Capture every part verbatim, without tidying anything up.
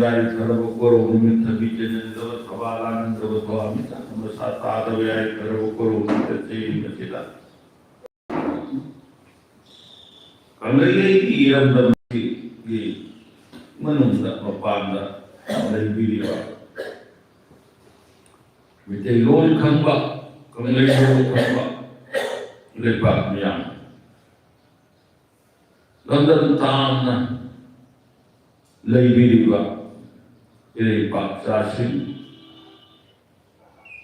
ꯌꯥꯏꯐꯔꯕ ꯀꯣꯔꯧ ꯅꯨꯃꯤꯠ ꯊꯕꯤ ꯆꯦꯟꯍꯟꯗꯕ, ꯊꯕꯥ ꯂꯥꯡꯍꯟꯗꯕ, ꯊꯋꯥ ꯃꯤꯆꯥꯛ ꯑꯃ ꯁꯥ ꯇꯥꯗꯕ ꯌꯥꯏꯐꯔꯕ ꯀꯣꯔꯧ ꯅꯨꯃꯤꯠꯇ ꯆꯦꯔꯤ ꯃꯁꯤꯗ ꯀꯪꯂꯩꯒꯤ ꯏꯔꯝꯗꯝꯒꯤ ꯃꯅꯨꯡꯗ ꯃꯄꯥꯟꯗ ꯂꯩꯕꯤꯔꯤꯕ ꯃꯤꯇꯩꯂꯣꯟ ꯈꯪꯕ, ꯀꯪꯂꯩꯔꯣꯜ ꯈꯪꯕ ꯂꯩꯕꯥꯛ ꯃꯤꯌꯥꯝ, ꯂꯝꯗꯝ ꯇꯥꯝꯅ ꯂꯩꯕꯤꯔꯤꯕ ꯏꯔꯩꯄꯥꯛꯆꯥꯁꯤꯡ,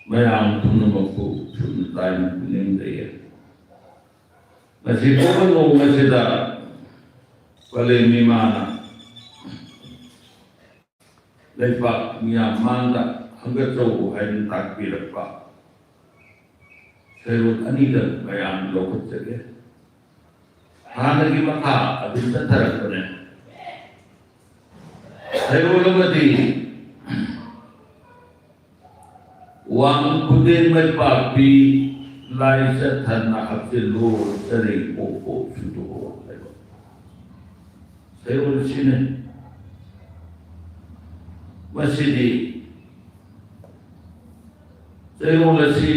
ꯃꯌꯥꯝ ꯄꯨꯝꯅꯃꯛꯄꯨ ꯁꯨꯞꯅ ꯇꯥꯏꯅ ꯄꯨꯛꯅꯤꯡ ꯂꯩꯌꯦ꯫ ꯉꯁꯤ ꯄꯣꯛꯄ ꯅꯣꯡ ꯑꯁꯤꯗ ꯄꯂꯦꯝ ꯏꯃꯥꯅ ꯂꯩꯕꯥꯛ ꯃꯤꯌꯥꯝ ꯃꯥꯡꯗ ꯍꯪꯒꯠꯆꯧ ꯍꯥꯏꯅ ꯇꯥꯛꯄꯤꯔꯛꯄ ꯁꯩꯔꯣꯜ ꯑꯅꯤꯗ ꯃꯌꯥꯝ ꯂꯧꯈꯠꯆꯒꯦ꯫ ꯍꯥꯟꯅꯒꯤ ꯃꯈꯥ ꯑꯗꯨꯝ ꯆꯠꯊꯔꯛꯄꯅꯦ꯫ ꯁꯩꯔꯣꯜ ꯑꯃꯗꯤ ꯋꯥꯡ ꯈꯨꯗꯦꯡ ꯃꯥꯏ ꯄꯥꯛꯄꯤ, ꯂꯥꯏ ꯆꯠꯊꯅ ꯍꯥꯞꯆꯤꯜꯂꯣ, ꯆꯔꯩ ꯄꯣꯞ ꯄꯣꯞ ꯁꯨꯗꯣꯛꯑꯣ ꯍꯥꯏꯕ ꯁꯩꯔꯣꯜ ꯑꯁꯤꯅꯤ꯫ ꯃꯁꯤꯗꯤ ꯁꯩꯔꯣꯜ ꯑꯁꯤ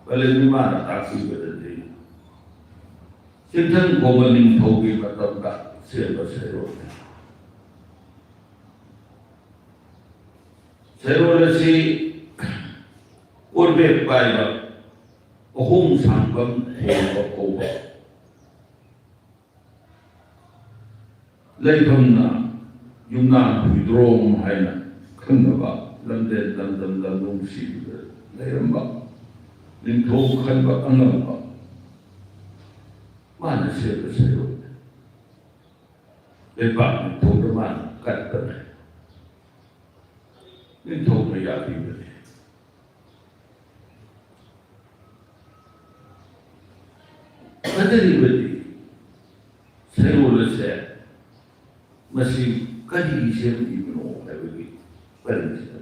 ꯄꯂꯦꯝ ꯏꯃꯥꯅ ꯇꯥꯛꯄꯤꯕꯗꯗꯤ ꯆꯤꯡꯊꯪ ꯈꯣꯡꯕ ꯅꯤꯡꯊꯧꯒꯤ ꯃꯇꯝꯗ ꯁꯦꯝꯕ ꯁꯩꯔꯣꯜꯅꯤ꯫ ꯁꯩꯔꯣꯜ ꯑꯁꯤ ꯀꯣꯔꯕꯦꯛ ꯄꯥꯏꯕ ꯑꯍꯣꯡ ꯁꯥꯡꯕꯝ ꯈꯣꯡꯕ ꯀꯧꯕ ꯂꯩꯐꯝꯅ ꯌꯨꯝꯅꯥꯝ ꯍꯨꯏꯗ꯭ꯔꯣꯝ ꯍꯥꯏꯅ ꯈꯪꯅꯕ ꯂꯝꯗꯦꯟ ꯂꯝꯗꯝ ꯂꯝꯂꯣꯡ ꯁꯤꯕꯗ ꯂꯩꯔꯝꯕ ꯅꯤꯡꯊꯧ ꯈꯟꯕ ꯑꯉꯝꯕ ꯃꯥꯅ ꯁꯦꯝꯕ ꯁꯩꯔꯣꯜꯅꯤ꯫ ꯂꯩꯕꯥꯛ ꯅꯤꯡꯊꯧꯗ ꯃꯥꯅ ꯀꯠꯄꯅꯦ꯫ ꯅꯤꯡꯊꯧꯅ ꯌꯥꯕꯤꯕꯅꯦ꯫ ꯐꯖꯔꯤꯕꯗꯤ ꯁꯩꯔꯣꯜ ꯑꯁꯦ ꯃꯁꯤ ꯀꯔꯤ ꯁꯦꯝꯂꯤꯕꯅꯣ ꯍꯥꯏꯕꯒꯤ ꯄꯔꯤꯡꯁꯤꯗ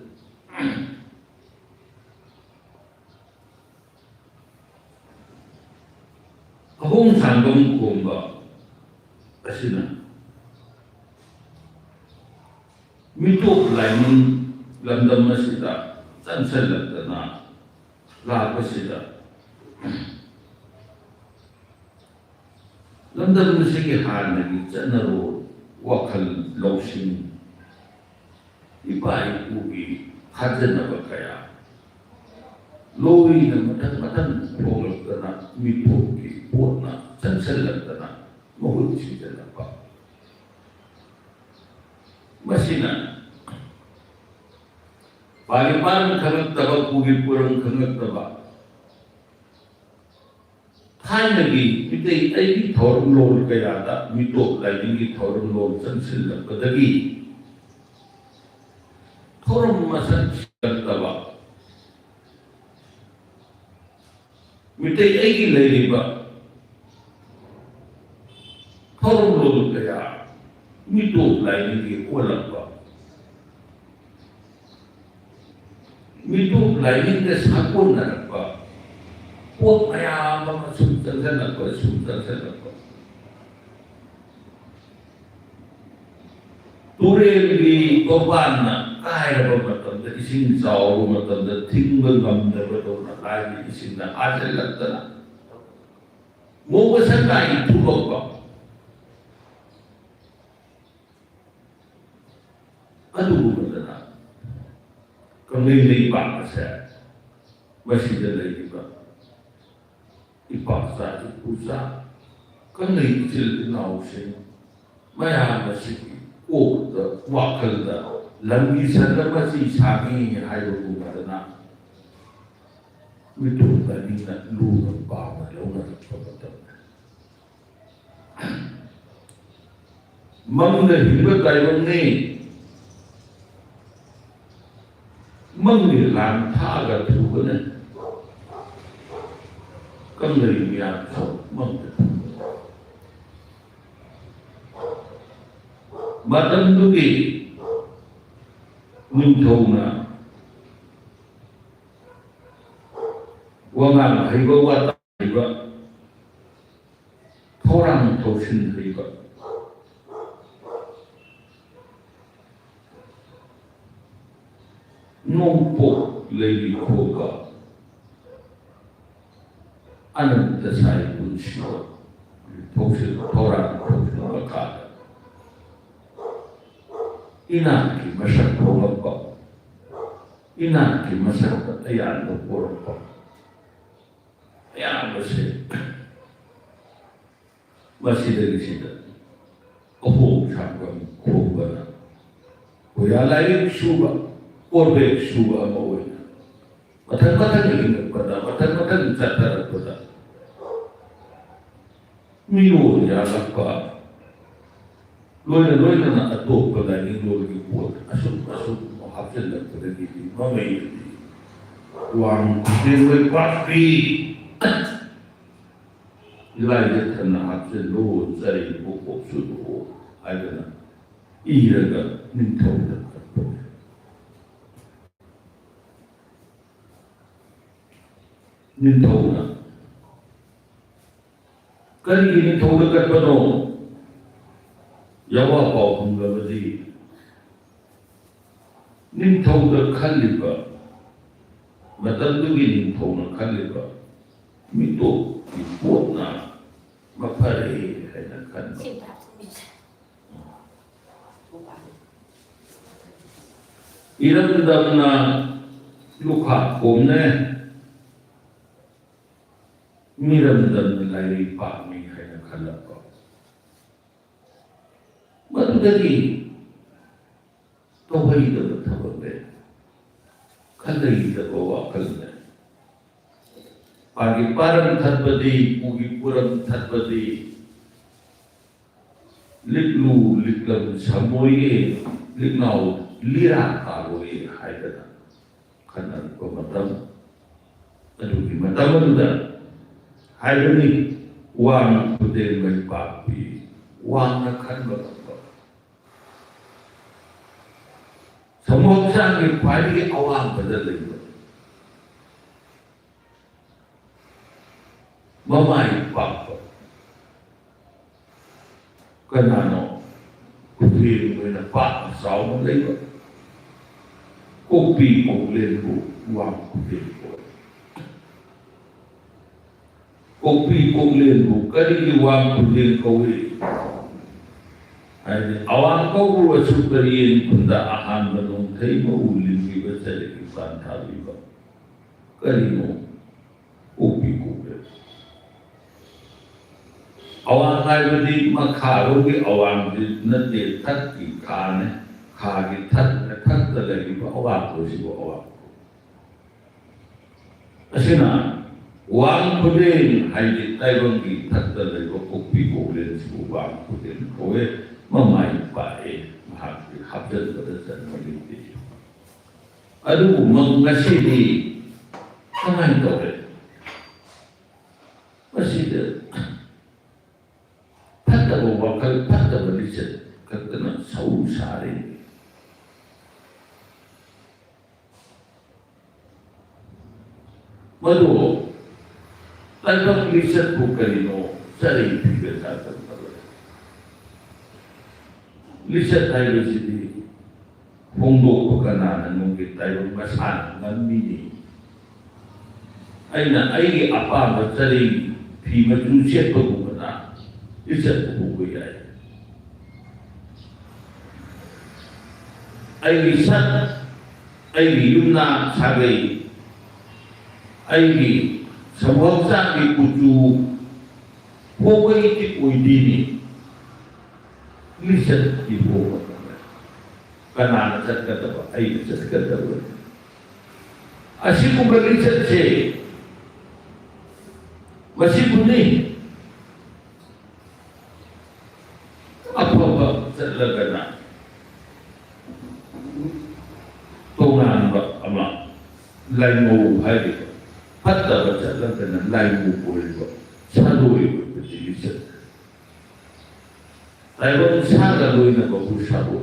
ꯑꯍꯣꯡ ꯁꯥꯡꯕꯝ ꯈꯣꯝꯕ ꯑꯁꯤꯅ ꯃꯤꯇꯣꯞ ꯂꯥꯏꯅꯤꯡ ꯂꯝꯗꯝ ꯑꯁꯤꯗ ꯆꯪꯁꯤꯜꯂꯛꯇꯅ ꯂꯥꯛꯄꯁꯤꯗ, ꯂꯝꯗꯝ ꯑꯁꯤꯒꯤ ꯍꯥꯟꯅꯒꯤ ꯆꯠꯅꯔꯣꯜ, ꯋꯥꯈꯜ ꯂꯧꯁꯤꯡ, ꯏꯄꯥ ꯏꯄꯨꯒꯤ ꯊꯥꯖꯅꯕ ꯀꯌꯥ ꯂꯣꯏꯅ ꯃꯊꯪ ꯃꯊꯪ ꯍꯣꯡꯂꯛꯇꯅ, ꯃꯤꯇꯣꯞꯀꯤ ꯄꯣꯠꯅ ꯆꯪꯁꯤꯜꯂꯛꯇꯅ ꯃꯍꯨꯠ ꯁꯤꯟꯖꯤꯜꯂꯛꯄ꯫ ꯃꯁꯤꯅ ꯄꯥꯂꯤꯄꯥꯟ ꯈꯪꯉꯛꯇꯕ, ꯄꯨꯒꯤ ꯄꯨꯔꯝ ꯈꯪꯉꯛꯇꯕ, ꯊꯥꯏꯅꯒꯤ ꯃꯤꯇꯩ ꯑꯩꯒꯤ ꯊꯧꯔꯝ ꯂꯣꯟ ꯀꯌꯥꯗ ꯃꯤꯇꯣꯞ ꯂꯥꯏꯅꯤꯡꯒꯤ ꯊꯧꯔꯝ ꯂꯣꯟ ꯆꯪꯁꯤꯜꯂꯛꯄꯗꯒꯤ ꯊꯧꯔꯝ ꯃꯁꯛ ꯁꯤꯜꯂꯛꯇꯕ, ꯃꯤꯇꯩ ꯑꯩꯒꯤ ꯂꯩꯔꯤꯕ ꯊꯧꯔꯝ ꯂꯣꯟ ꯀꯌꯥ ꯃꯤꯇꯣꯞ ꯂꯥꯏꯅꯤꯡꯒꯤ ꯑꯣꯜꯂꯛꯄ, ꯃꯤꯇꯣꯞ ꯂꯥꯏꯅꯤꯡꯗ ꯁꯥꯒꯣꯟꯅꯔꯛꯄ ꯄꯣꯠ ꯃꯌꯥꯝ ꯑꯃ ꯁꯨꯝ ꯆꯪꯁꯤꯜꯂꯛꯄ, ꯁꯨꯝ ꯆꯪꯁꯤꯜꯂꯛꯄ꯫ ꯇꯨꯔꯦꯜꯒꯤ ꯇꯣꯔꯕꯥꯟꯅ ꯀꯥꯏꯔꯕ ꯃꯇꯝꯗ, ꯏꯁꯤꯡ ꯆꯥꯎꯕ ꯃꯇꯝꯗ ꯊꯤꯡꯕ ꯉꯝꯗꯕꯗꯧꯅ ꯂꯥꯏꯒꯤ ꯏꯁꯤꯡꯅ ꯍꯥꯖꯤꯜꯂꯛꯇꯅ ꯃꯣꯡꯕ ꯁꯟꯗꯥꯏ ꯊꯨꯝꯃꯛꯄ꯫ ꯑꯗꯨꯒꯨꯝꯕꯗꯅ ꯀꯪꯂꯩ ꯂꯩꯕꯥꯛ ꯑꯁꯦ, ꯃꯁꯤꯗ ꯂꯩꯔꯤꯕ ꯏꯄꯥꯆꯥ ꯏꯄꯨꯆꯥ ꯀꯪꯂꯩ ꯏꯆꯤꯜ ꯏꯅꯥꯎꯁꯤꯡ ꯃꯌꯥꯝ ꯑꯁꯤꯒꯤ ꯀꯣꯛꯇ, ꯋꯥꯈꯜꯗ ꯂꯝꯒꯤ ꯁꯟꯗ ꯃꯆꯤ ꯁꯥꯡꯉꯤ ꯍꯥꯏꯕꯒꯨꯝꯕꯗꯅ ꯃꯤꯇꯣꯞ ꯑꯅꯤꯅ ꯂꯨꯅ ꯄꯥꯝꯅ ꯂꯧꯅꯔꯛꯄ ꯃꯇꯝꯗ, ꯃꯪꯗ ꯍꯤꯡꯕ ꯇꯥꯏꯕꯪꯅꯤ꯫ ꯃꯪꯒꯤ ꯂꯥꯡ ꯊꯥꯛꯑꯒ ꯊꯨꯒꯅꯤ꯫ ꯀꯪꯂꯩ ꯃꯤꯌꯥꯝꯁꯨ ꯃꯪꯗ ꯊꯨꯒꯅꯤ꯫ ꯃꯇꯝꯗꯨꯒꯤ ꯅꯤꯡꯊꯧꯅ ꯋꯥꯉꯥꯡ ꯍꯩꯕ, ꯋꯥꯇꯥ ꯍꯩꯕ, ꯊꯧꯔꯥꯡ ꯊꯧꯁꯤꯟ ꯍꯩꯕ, ꯅꯣꯡꯄꯣꯛ ꯂꯩꯔꯤ ꯈꯣꯡꯕ ꯑꯅꯟꯇ ꯁꯥꯏ ꯄꯨꯟꯁꯤꯔꯣꯜ ꯊꯧꯁꯤꯜ ꯊꯧꯔꯥꯡ ꯊꯧꯁꯤꯜ ꯃꯈꯥꯗ ꯏꯅꯥꯛꯀꯤ ꯃꯁꯛ ꯊꯣꯛꯂꯛꯄ, ꯏꯅꯥꯛꯀꯤ ꯃꯁꯛꯇ ꯑꯌꯥꯟꯕ ꯄꯣꯔꯛꯄ ꯑꯌꯥꯝꯕꯁꯦ ꯃꯁꯤꯗꯒꯤꯁꯤꯗ ꯑꯍꯣꯡ ꯁꯥꯡꯕ ꯈꯣꯡꯕꯅ ꯈꯣꯏꯌꯥ ꯂꯥꯏꯔꯤꯛ ꯁꯨꯕ, ꯀꯣꯔꯕꯦꯛ ꯁꯨꯕ ꯑꯃ ꯑꯣꯏꯅ ꯃꯊꯪ ꯃꯊꯪ ꯍꯤꯡꯉꯛꯄꯗ, ꯃꯊꯪ ꯃꯊꯪ ꯆꯠꯊꯔꯛꯄꯗ ꯃꯤꯔꯣꯜ ꯌꯥꯜꯂꯛꯄ, ꯂꯣꯏꯅ ꯂꯣꯏꯅꯅ ꯑꯇꯣꯞꯄ ꯂꯥꯏꯅꯤꯡꯂꯣꯟꯒꯤ ꯄꯣꯠ ꯑꯁꯨꯝ ꯑꯁꯨꯝ ꯍꯥꯞꯆꯤꯜꯂꯛꯄꯗꯒꯤꯗꯤ ꯃꯃꯩꯗꯗꯤ ꯋꯥꯡ ꯈꯨꯗꯦꯡ ꯂꯣꯏ ꯄꯥꯛꯄꯤ꯫ ꯏꯂꯥꯏꯗ ꯊꯟꯅ ꯍꯥꯞꯆꯤꯜꯂꯨ, ꯆꯩ ꯄꯣꯛꯄꯣꯛꯁꯨ ꯍꯥꯏꯗꯅ ꯏꯔꯒ ꯅꯤꯡꯊꯧꯗ ꯀꯠꯄꯅꯤ꯫ ꯅꯤꯡꯊꯧꯅ ꯀꯔꯤꯒꯤ ꯅꯤꯡꯊꯧꯗ ꯀꯠꯄꯅꯣ? ꯌꯥꯋꯥ ꯄꯥꯎ ꯐꯪꯂꯕꯗꯤ ꯅꯤꯡꯊꯧꯗ ꯈꯜꯂꯤꯕ, ꯃꯇꯝꯗꯨꯒꯤ ꯅꯤꯡꯊꯧꯅ ꯈꯜꯂꯤꯕ ꯃꯤꯇꯣꯞꯀꯤ ꯄꯣꯠꯅ ꯃꯐꯔꯦ ꯍꯥꯏꯅ ꯈꯟꯕ꯫ ꯏꯔꯝꯗꯝꯅ ꯂꯨꯈꯥ ꯈꯣꯝꯅꯦ, ꯃꯤꯔꯝꯗꯝꯅ ꯂꯥꯏꯔꯩ ꯄꯥꯛꯅꯤ ꯍꯥꯏꯅ ꯈꯜꯂꯛꯄ꯫ ꯃꯗꯨꯗꯒꯤ ꯇꯧꯍꯩꯗꯕ ꯊꯕꯛ ꯂꯩ, ꯈꯜꯂꯩꯗꯕ ꯋꯥꯈꯜ ꯂꯩ꯫ ꯃꯥꯒꯤ ꯄꯥꯔꯝ ꯊꯠꯄꯗꯤ, ꯎꯒꯤ ꯄꯨꯔꯝ ꯊꯠꯄꯗꯤ, ꯂꯤꯛꯂꯨ ꯂꯤꯛꯂꯝ ꯁꯝꯃꯣꯏꯌꯦ, ꯂꯤꯛꯅꯥꯎ ꯂꯤꯔꯥ ꯀꯥꯔꯣꯏꯌꯦ ꯍꯥꯏꯗꯅ ꯈꯟꯅꯔꯛꯄ ꯃꯇꯝ, ꯑꯗꯨꯒꯤ ꯃꯇꯝ ꯑꯗꯨꯗ ꯍꯥꯏꯕꯅꯤ, ꯋꯥꯡꯅ ꯈꯨꯗꯦꯡ ꯂꯩꯄꯥꯛꯄꯤ, ꯋꯥꯡꯅ ꯈꯟꯕ ꯉꯝꯕ, ꯁꯃꯨ ꯍꯛꯆꯥꯡꯒꯤ ꯈ꯭ꯋꯥꯏꯗꯒꯤ ꯑꯋꯥꯡꯕꯗ ꯂꯩꯕ ꯃꯃꯥꯏ ꯄꯥꯛꯄ ꯀꯅꯥꯅꯣ? ꯈꯨꯗꯦꯡ ꯑꯣꯏꯅ ꯄꯥꯛꯅ ꯆꯥꯎꯅ ꯂꯩꯕ, ꯀꯣꯛꯄꯤ ꯀꯣꯛꯂꯦꯟꯕꯨ ꯋꯥꯡ ꯈꯨꯗꯦꯟ ꯀꯧꯏ꯫ ꯀꯣꯛꯄꯤ ꯀꯣꯛꯂꯦꯟꯕꯨ ꯀꯔꯤꯒꯤ ꯋꯥꯡ ꯈꯨꯗꯦꯟ ꯀꯧꯏ? ꯍꯥꯏꯗꯤ, ꯑꯋꯥꯡ ꯀꯧꯕ꯭ꯔꯨ ꯑꯁꯨꯞ ꯄꯔꯦꯡ ꯈꯨꯟꯗ ꯑꯍꯥꯟꯕ ꯅꯣꯡꯊꯩ ꯃꯎ ꯂꯤꯡꯂꯤꯕ ꯆꯔꯤꯒꯤ ꯄꯥꯟꯊꯥꯕꯤꯕ ꯀꯔꯤꯅꯣ? ꯀꯣꯛꯄꯤ ꯀꯣꯛꯂꯦꯟ꯫ ꯑꯋꯥꯡ ꯍꯥꯏꯕꯗꯤ ꯃꯈꯥꯔꯣꯝꯒꯤ ꯑꯋꯥꯡꯗꯤ ꯅꯠꯇꯦ, ꯊꯛꯀꯤ ꯈꯥꯅꯦ꯫ ꯈꯥꯒꯤ ꯊꯛ, ꯊꯛꯇ ꯂꯩꯔꯤꯕ ꯑꯋꯥꯡꯕꯁꯤꯕꯨ ꯑꯋꯥꯡ ꯀꯧꯏ꯫ ꯑꯁꯤꯅ ꯋꯥꯡ ꯈꯨꯗꯦꯟ ꯍꯥꯏꯗꯤ ꯇꯥꯏꯕꯪꯒꯤ ꯊꯛꯇ ꯂꯩꯕ ꯀꯣꯛꯄꯤ ꯀꯣꯛꯂꯦꯟꯁꯤꯕꯨ ꯋꯥꯡ ꯈꯨꯗꯦꯟ ꯀꯧꯋꯦ꯫ ꯃꯃꯥꯏ ꯄꯥꯛꯑꯦ, ꯃꯍꯥꯛꯇꯤ ꯍꯥꯞꯆꯤꯟꯕꯗ ꯆꯟꯕ ꯂꯩꯇꯦ꯫ ꯑꯗꯨꯕꯨ ꯃ-, ꯉꯁꯤꯗꯤ ꯀꯃꯥꯏꯅ ꯇꯧꯔꯦ? ꯃꯁꯤꯗ ꯐꯠꯇꯕ ꯋꯥꯈꯜ, ꯐꯠꯇꯕ ꯂꯤꯆꯠ ꯈꯛꯇꯅ ꯁꯧ ꯁꯥꯔꯦ꯫ ꯃꯗꯨ ꯇꯥꯏꯕꯪ ꯂꯤꯆꯠꯄꯨ ꯀꯔꯤꯅꯣ? ꯆꯔꯩ ꯐꯤꯒ ꯆꯥꯗꯕ꯫ ꯂꯤꯆꯠ ꯍꯥꯏꯕꯁꯤꯗꯤ ꯍꯣꯡꯗꯣꯛꯄ ꯀꯅꯥꯅ ꯉꯝꯒꯦ? ꯇꯥꯏꯕꯪ ꯃꯁꯥꯅ ꯉꯝꯃꯤꯅꯤ꯫ ꯑꯩꯅ ꯑꯩꯒꯤ ꯑꯄꯥꯝꯕ ꯆꯔꯩ ꯐꯤ ꯃꯆꯨ ꯁꯦꯠꯄꯒꯨꯝꯕꯅ ꯂꯤꯆꯠꯄ ꯍꯣꯡꯕ ꯌꯥꯏ꯫ ꯑꯩꯒꯤ ꯁꯛ, ꯑꯩꯒꯤ ꯌꯨꯝꯅꯥꯛ ꯁꯥꯒꯩ, ꯑꯩꯒꯤ ꯁꯃꯨ ꯍꯛꯆꯥꯡꯒꯤ ꯀꯨꯆꯨ ꯍꯣꯡꯕꯒꯤ ꯑꯣꯏꯗꯦꯅꯤ꯫ ꯂꯤꯆꯠꯀꯤ ꯍꯣꯡꯕ ꯀꯅꯥꯅ ꯆꯠꯀꯗꯕ? ꯑꯩꯅ ꯆꯠꯀꯗꯕ꯫ ꯑꯁꯤꯒꯨꯝꯕ ꯂꯤꯆꯠꯁꯦ ꯃꯁꯤꯕꯨꯅꯤ꯫ ꯑꯐꯕ ꯆꯠꯂꯒꯅ ꯇꯣꯉꯥꯟꯕ ꯑꯃ, ꯂꯥꯏꯃꯧ ꯍꯥꯏꯔꯤꯕ, ꯐꯠꯇꯕ ꯆꯠꯂꯒꯅ ꯂꯥꯏꯃꯧ ꯑꯣꯏꯔꯤꯕ, ꯁꯥꯗꯣꯏ ꯑꯣꯏꯕꯁꯤꯒꯤ ꯆꯠ-, ꯇꯥꯏꯕꯪ ꯁꯥꯒ ꯂꯣꯏꯅꯕꯕꯨ ꯁꯥꯗꯣꯏ꯫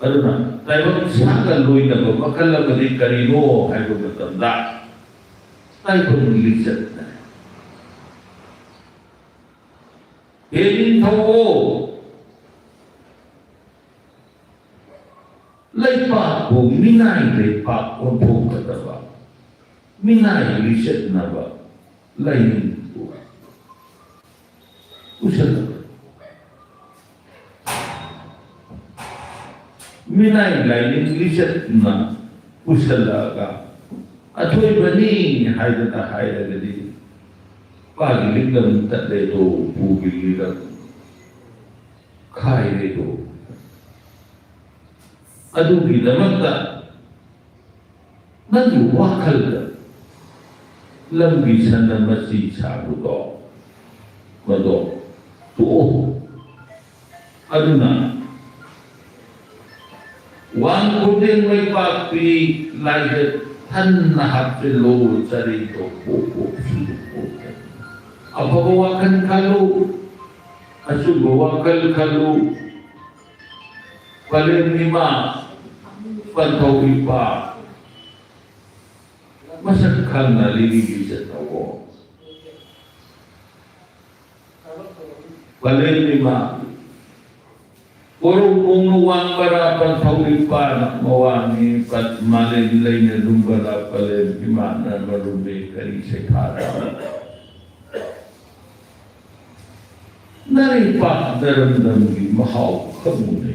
ꯑꯗꯨꯅ ꯇꯥꯏꯕꯪ ꯁꯥꯒ ꯂꯣꯏꯅꯕ ꯃꯈꯜ ꯑꯃꯗꯤ ꯀꯔꯤꯅꯣ ꯍꯥꯏꯕ ꯃꯇꯝꯗ, ꯇꯥꯏꯕꯪ ꯂꯤꯆꯠꯅ꯫ ꯍꯦ ꯅꯤꯡꯊꯧꯕꯣ, ꯂꯩꯄꯥꯛꯄꯨ ꯃꯤꯅꯥꯏ ꯂꯩꯄꯥꯛ ꯑꯣꯟꯊꯣꯛꯀꯗꯕ, ꯃꯤꯅꯥꯏ ꯂꯤꯆꯠꯅꯕ ꯂꯥꯏꯅꯤꯡꯕꯨ ꯄꯨꯁꯜꯂꯛꯄ, ꯃꯤꯅꯥꯏ ꯂꯥꯏꯅꯤꯡ ꯂꯤꯆꯠꯅ ꯄꯨꯁꯜꯂꯛꯑꯒ ꯑꯊꯣꯏꯕꯅꯤ ꯍꯥꯏꯗꯅ ꯍꯥꯏꯔꯒꯗꯤ, ꯄꯥꯒꯤ ꯂꯤꯛꯂꯝ ꯇꯠꯂꯦꯗꯣ, ꯄꯨꯒꯤ ꯂꯤꯛꯂꯝ ꯈꯥꯏꯔꯦꯗꯣ꯫ ꯑꯗꯨꯒꯤꯗꯃꯛꯇ ꯅꯪꯒꯤ ꯋꯥꯈꯜꯗ ꯂꯝꯕꯤ ꯁꯟꯅ ꯃꯆꯤ ꯁꯥꯕꯗꯣ, ꯃꯗꯣ ꯇꯣꯛꯑꯣ꯫ ꯑꯗꯨꯅ ꯋꯥꯡ ꯈꯨꯗꯦꯡ ꯂꯩꯄꯥꯛꯄꯤ ꯂꯥꯏꯗ ꯊꯟꯅ ꯍꯥꯞꯆꯤꯜꯂꯣ, ꯆꯔꯤꯗꯣ ꯄꯣꯞ ꯄꯣꯞ ꯁꯨꯗꯣꯛ ꯄꯣꯞ꯫ ꯑꯐꯕ ꯋꯥꯈꯜ ꯈꯜꯂꯨ, ꯑꯆꯨꯝꯕ ꯋꯥꯈꯜ ꯈꯜꯂꯨ꯫ ꯄꯂꯦꯝ ꯏꯃꯥ, ꯄꯟꯊꯧ ꯏꯄꯥ, ꯃꯁꯛ ꯈꯪꯅ ꯂꯤꯔꯤ ꯂꯤꯆꯠ ꯇꯧꯑꯣ꯫ ꯄꯂꯦꯝ ꯏꯃꯥ, ꯀꯣꯔꯧꯕꯣꯡꯅ ꯋꯥꯡꯕꯔꯥ, ꯄꯟꯊꯧ ꯏꯄꯥꯅ ꯃꯋꯥꯡꯅꯤ, ꯄꯠ-, ꯃꯥꯂꯦꯝ ꯂꯩꯅ ꯂꯨꯝꯕꯔꯥ, ꯄꯂꯦꯝ ꯏꯃꯥꯅ ꯃꯔꯨꯝꯃꯤ, ꯀꯔꯤ ꯁꯩꯊꯥꯔꯕ? ꯅꯔꯩꯄꯥꯛ ꯅꯔꯝꯗꯝꯒꯤ ꯃꯍꯥꯎ ꯈꯪꯉꯨꯅꯦ꯫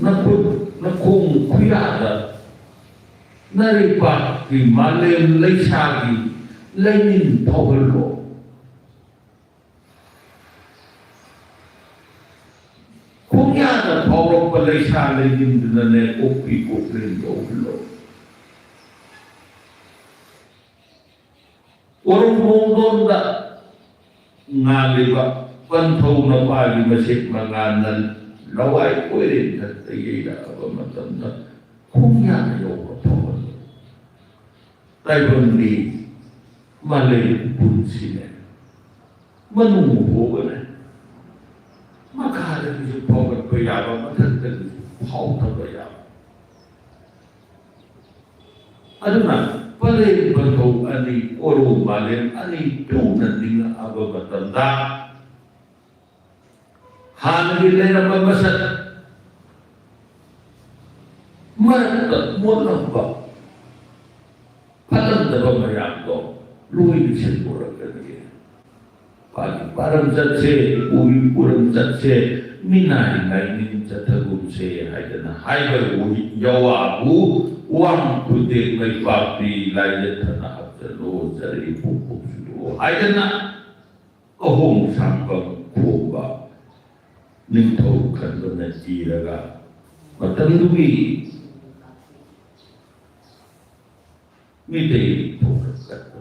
ꯅꯈꯨꯠ ꯅꯈꯣꯡ ꯈꯨꯌꯥꯗ ꯅꯔꯩꯄꯥꯛꯀꯤ ꯃꯥꯂꯦꯝ ꯂꯩꯁꯥꯒꯤ ꯂꯩꯅꯤꯟ ꯐꯥꯎꯍꯜꯂꯣ꯫ ꯈꯣꯡꯌꯥꯗ ꯐꯥꯎꯔꯛꯄ ꯂꯩꯁꯥ ꯂꯩꯅꯤꯟꯗꯨꯅꯅꯦ ꯀꯣꯛꯄꯤ ꯀꯣꯛꯂꯦꯟ ꯇꯧꯍꯜꯂꯣ꯫ ꯀꯣꯔꯧꯕꯣꯡꯗꯣꯟꯗ ꯉꯥꯜꯂꯤꯕ ꯄꯟꯊꯧ ꯅꯄꯥꯒꯤ ꯃꯁꯦꯛ ꯃꯉꯥꯜꯅ ꯂꯋꯥꯏ ꯀꯣꯏꯔꯦꯟ ꯊꯛꯇ ꯌꯩꯔꯛꯑꯕ ꯃꯇꯝꯗ ꯈꯣꯡꯌꯥ ꯌꯧꯕ ꯐꯥꯎꯍꯜꯂꯤ꯫ ꯇꯥꯏꯕꯪꯒꯤ ꯃꯥꯂꯦꯝ ꯄꯨꯟꯁꯤꯅꯦ ꯃꯅꯨꯡ ꯍꯨꯠꯅꯅꯦ ꯃꯈꯥꯗꯒꯤꯁꯨ ꯐꯥꯎꯒꯠꯄ ꯌꯥꯕ, ꯃꯊꯛꯇꯒꯤꯁꯨ ꯐꯥꯎꯊꯕ ꯌꯥꯕ꯫ ꯑꯗꯨꯅ ꯄꯂꯦꯝ ꯄꯟꯊꯧ ꯑꯅꯤ, ꯀꯣꯔꯧ ꯃꯥꯂꯦꯝ ꯑꯅꯤ ꯇꯨꯅ ꯅꯤꯡꯉꯛꯑꯕ ꯃꯇꯝꯗ, ꯍꯥꯟꯅꯒꯤ ꯂꯩꯔꯝꯕ ꯃꯁꯛ, ꯃꯔꯛꯇ ꯃꯣꯠꯂꯝꯕ ꯐꯠꯂꯝꯗꯕ ꯃꯌꯥꯝꯗꯣ ꯂꯣꯏꯅ ꯁꯦꯡꯗꯣꯔꯛꯀꯅꯤ꯫ ꯄꯥꯔꯤ ꯄꯥꯔꯝ ꯆꯠꯁꯦ, ꯄꯨꯔꯤ ꯄꯨꯔꯝ ꯆꯠꯁꯦ, ꯃꯤꯅꯥꯏ ꯂꯥꯏꯅꯤꯡ ꯆꯠꯊꯒꯨꯝꯁꯦ ꯍꯥꯏꯗꯅ ꯍꯥꯏꯕ ꯌꯥꯋꯥꯕꯨ ꯋꯥꯡ ꯈꯨꯗꯦꯛ ꯂꯩꯄꯥꯛꯄꯤ ꯂꯥꯏꯌꯦꯠ ꯊꯅ ꯍꯥꯞꯆꯜꯂꯣ, ꯆꯔꯩ ꯄꯣꯛ ꯄꯣꯛ ꯆꯨꯔꯣ ꯍꯥꯏꯗꯅ ꯑꯍꯣꯡ ꯁꯥꯡꯕ ꯈꯣꯡꯕ ꯅꯤꯡꯊꯧ ꯈꯟꯕꯅ ꯏꯔꯒ ꯃꯇꯝꯗꯨꯒꯤ ꯃꯤꯇꯩ ꯅꯤꯡꯊꯧ ꯈꯟꯕ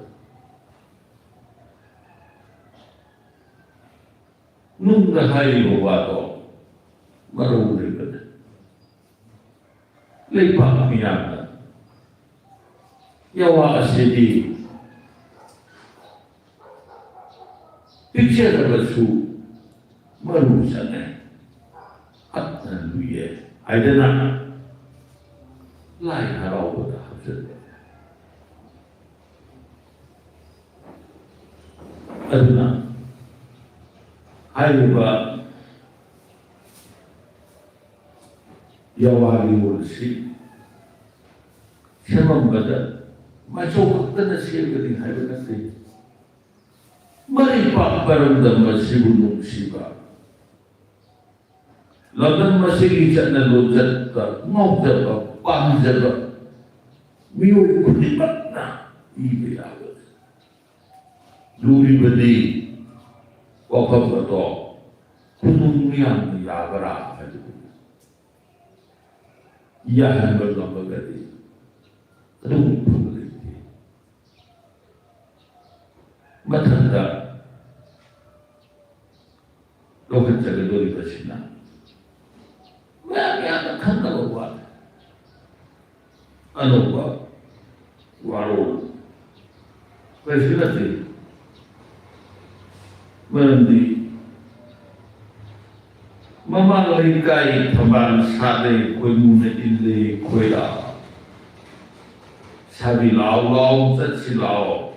ꯅꯨꯡꯗ ꯍꯥꯏꯔꯤꯕ ꯋꯥꯗꯣ ꯃꯔꯧ ꯂꯩꯕꯗ ꯂꯩꯕꯥꯛ ꯃꯤꯌꯥꯝꯅ ꯌꯥꯋꯥ ꯑꯁꯤꯗꯤ ꯄꯤꯛꯆꯔꯕꯁꯨ ꯃꯔꯨ ꯆꯪꯉꯦ, ꯍꯛꯅ ꯂꯨꯏꯌꯦ ꯍꯥꯏꯗꯅ ꯂꯥꯏ ꯍꯔꯥꯎꯕꯗ ꯍꯥꯞꯆꯜꯂꯦ꯫ ꯑꯗꯨꯅ ꯍꯥꯏꯔꯤꯕ ꯌꯥꯋꯥ ꯂꯤꯑꯣꯜ ꯑꯁꯤ ꯁꯦꯝꯃꯝꯕꯗ ꯃꯥꯏꯆꯧ ꯈꯛꯇꯅ ꯁꯦꯝꯒꯅꯤ ꯍꯥꯏꯕ ꯅꯠꯇꯦ꯫ ꯃꯔꯩꯄꯥꯛ ꯄꯔꯝꯗꯝ ꯑꯁꯤꯕꯨ ꯅꯨꯡꯁꯤꯕ, ꯂꯝꯗꯝ ꯑꯁꯤꯒꯤ ꯆꯠꯅ ꯂꯣꯟꯆꯠꯇ ꯉꯥꯎꯖꯕ, ꯄꯥꯝꯖꯕ ꯃꯤꯑꯣꯏ ꯈꯨꯗꯤꯡꯃꯛꯅ ꯏꯕ ꯌꯥꯕ ꯂꯨꯔꯤꯕꯗꯤ ꯋꯥꯐꯝ ꯑꯗꯣ ꯈꯨꯅꯨꯡ ꯃꯤꯌꯥꯝꯅ ꯌꯥꯕ꯭ꯔꯥ ꯍꯥꯏꯕꯗꯨ꯫ ꯌꯥꯍꯟꯕ ꯉꯝꯃꯒꯗꯤ ꯑꯗꯨꯝ ꯐꯕ ꯂꯩꯇꯦ꯫ ꯃꯊꯪꯗ ꯂꯧꯈꯠꯆꯒꯗꯧꯔꯤꯕꯁꯤꯅ ꯃꯌꯥꯝ ꯌꯥꯝꯅ ꯈꯪꯅꯕ ꯋꯥꯠꯂꯤ꯫ ꯑꯅꯧꯕ ꯋꯥꯔꯣꯜ ꯀꯔꯤꯁꯨ ꯅꯠꯇꯦ꯫ ꯃꯔꯝꯗꯤ ꯃꯃꯥꯡ ꯂꯩꯀꯥꯏ ꯊꯝꯕꯥꯜ ꯁꯥꯠꯂꯦ, ꯈꯣꯏꯃꯨꯅ ꯏꯜꯂꯦ ꯈꯣꯏꯔꯥ꯫ ꯁꯥꯕꯤ ꯂꯥꯎ ꯂꯥꯎ ꯆꯠꯁꯤ ꯂꯥꯎ꯫